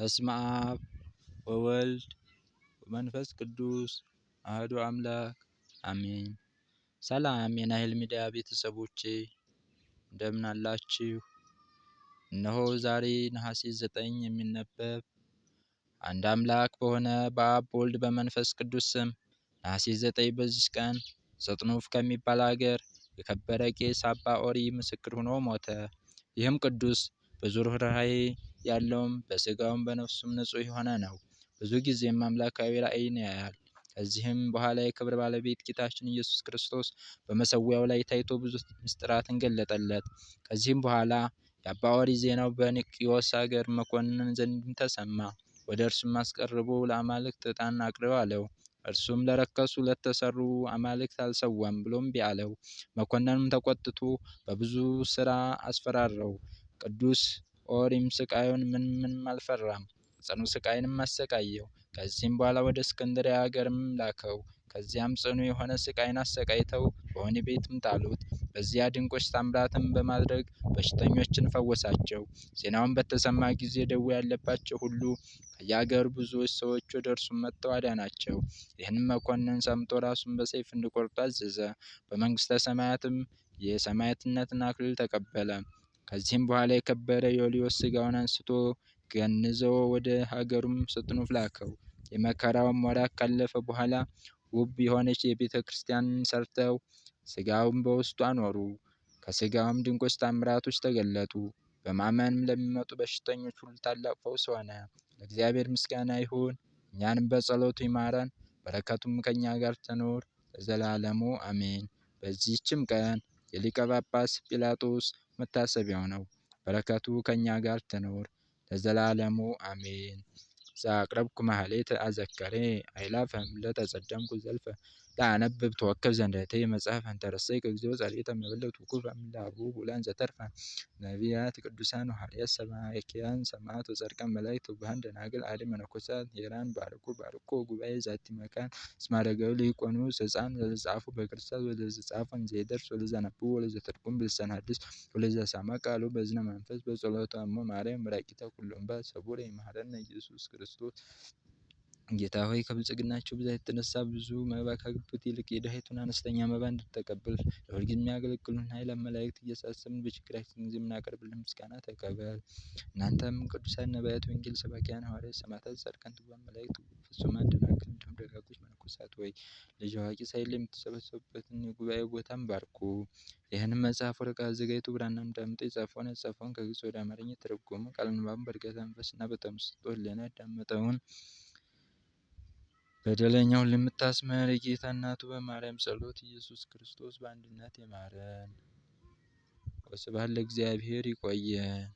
በስመ አብ ወወልድ ወመንፈስ ቅዱስ አሐዱ አምላክ አሜን። ሰላም የናይል ሚዲያ ቤተሰቦቼ እንደምን አላችሁ? እነሆ ዛሬ ነሐሴ 9 የሚነበብ አንድ አምላክ በሆነ በአብ በወልድ በመንፈስ ቅዱስ ስም ነሐሴ 9 በዚች ቀን ሰጥኑፍ ከሚባል አገር የከበረ ቄስ አባ ኦሪ ምስክር ሆኖ ሞተ። ይህም ቅዱስ ብዙ ርኅራኄ ያለውም በስጋውም በነፍሱም ንጹሕ የሆነ ነው። ብዙ ጊዜም አምላካዊ ራእይን ያያል። ከዚህም በኋላ የክብር ባለቤት ጌታችን ኢየሱስ ክርስቶስ በመሰዊያው ላይ ታይቶ ብዙ ምስጢራትን ገለጠለት። ከዚህም በኋላ የአባ ኦሪ ዜናው በኒቅዮስ አገር መኮንን ዘንድም ተሰማ። ወደ እርሱም አስቀርቦ ለአማልክት ዕጣን አቅርብ አለው። እርሱም ለረከሱ ለተሰሩ አማልክት አልሰዋም ብሎ እምቢ አለው። መኮንኑም ተቆጥቶ በብዙ ስራ አስፈራራው። ቅዱስ ኦሪም ስቃዩን ምን ምንም አልፈራም። ጽኑ ስቃይንም አሰቃየው። ከዚህም በኋላ ወደ እስክንድርያ ሀገርም ላከው። ከዚያም ጽኑ የሆነ ስቃይን አሰቃይተው በወህኒ ቤትም ጣሉት። በዚያ ድንቆች ታምራትን በማድረግ በሽተኞችን ፈወሳቸው። ዜናውን በተሰማ ጊዜ ደዌ ያለባቸው ሁሉ ከየአገሩ ብዙዎች ሰዎች ወደ እርሱ መጥተው አዳናቸው። ይህንም መኮንን ሰምቶ ራሱን በሰይፍ እንዲቆርጡ አዘዘ። በመንግስተ ሰማያትም የሰማዕትነትን አክሊል ተቀበለ። ከዚህም በኋላ የከበረ ዮልዮስ ስጋውን አንስቶ ገንዘው ወደ ሀገሩም ሰጥኑፍ ላከው። የመከራውም ወራት ካለፈ በኋላ ውብ የሆነች የቤተ ክርስቲያን ሰርተው ስጋውን በውስጡ አኖሩ። ከስጋውም ድንቆች ታምራቶች ተገለጡ። በማመንም ለሚመጡ በሽተኞች ሁሉ ታላቅ ፈውስ ሆነ። ለእግዚአብሔር ምስጋና ይሁን፣ እኛንም በጸሎቱ ይማረን፣ በረከቱም ከእኛ ጋር ትኑር ለዘላለሙ አሜን። በዚህችም ቀን የሊቀ ጳጳስ ጲላጦስ መታሰቢያው ነው። በረከቱ ከእኛ ጋር ትኑር ለዘላለሙ አሜን። ዘአቅረብኩ ማህሌተ አዘከሬ አይላፈ ለተጸደምኩ ዘልፈ ለአነብብ ተወከብ ዘንደቴ መጽሐፈ እንተረሰይከ እግዚኦ ጸሪኤተ መበለት ውኩፍ እምላቡ ቡላን ዘተርፈ ነቢያት ቅዱሳን ሐዋርያት ሰባክያን ሰማዕት ወጻድቃን መላእክት ትጉሃን ደናግል አዲ መነኮሳት ሄራን ባርኩ ባርኮ ጉባኤ ዛቲ መካን እስመ አረጋዊ ሊቆኑ ሕፃን ለዘጻፉ በክርስቶስ ወለዘጻፉ እንዘይደርስ ወለዘነብቡ ወለዘተርጉም ብልሳነ ሐዲስ ወለዘሰማ ቃሉ በዝነ መንፈስ በጸሎተ እሙ ማርያም ረቂተ ኩሉ እምባ ሰቡረ ይምሐረነ ኢየሱስ ክርስቶስ። ጌታ ሆይ ከብልጽግናቸው ብዛት የተነሳ ብዙ መባ ካገቡት ይልቅ የድሃይቱን አነስተኛ መባ እንድትቀበል ለሁልጊዜ የሚያገለግሉን ኃይለ መላእክት እያሳሰብን በችግራችን ጊዜ የምናቀርብልን ምስጋና ተቀበል። እናንተም ቅዱሳን ነቢያት፣ ወንጌል ሰባኪያን ሐዋርያት፣ ሰማዕታት፣ ጻድቃን፣ ትጉሃን መላእክት፣ ፍጹማን ደናግል እንዲሁም ደጋጎች መነኮሳት ወይ ልጅ አዋቂ ሳይል የምትሰበሰቡበትን የጉባኤ ቦታም ባርኩ። ይህንም መጽሐፍ ወረቀት አዘጋጅቶ ብራናም ዳምጦ የጻፈውን ያጻፈውን ከግዕዝ ወደ አማርኛ የተረጎመ ቃለ ንባቡን በእርጋታ መንፈስና በተመስጦ ሕሊና ያዳመጠውን በደለኛውን ለምታስምር የጌታ እናቱ በማርያም ጸሎት ኢየሱስ ክርስቶስ በአንድነት ይማረን። ወስብሐት ለእግዚአብሔር። ይቆየን።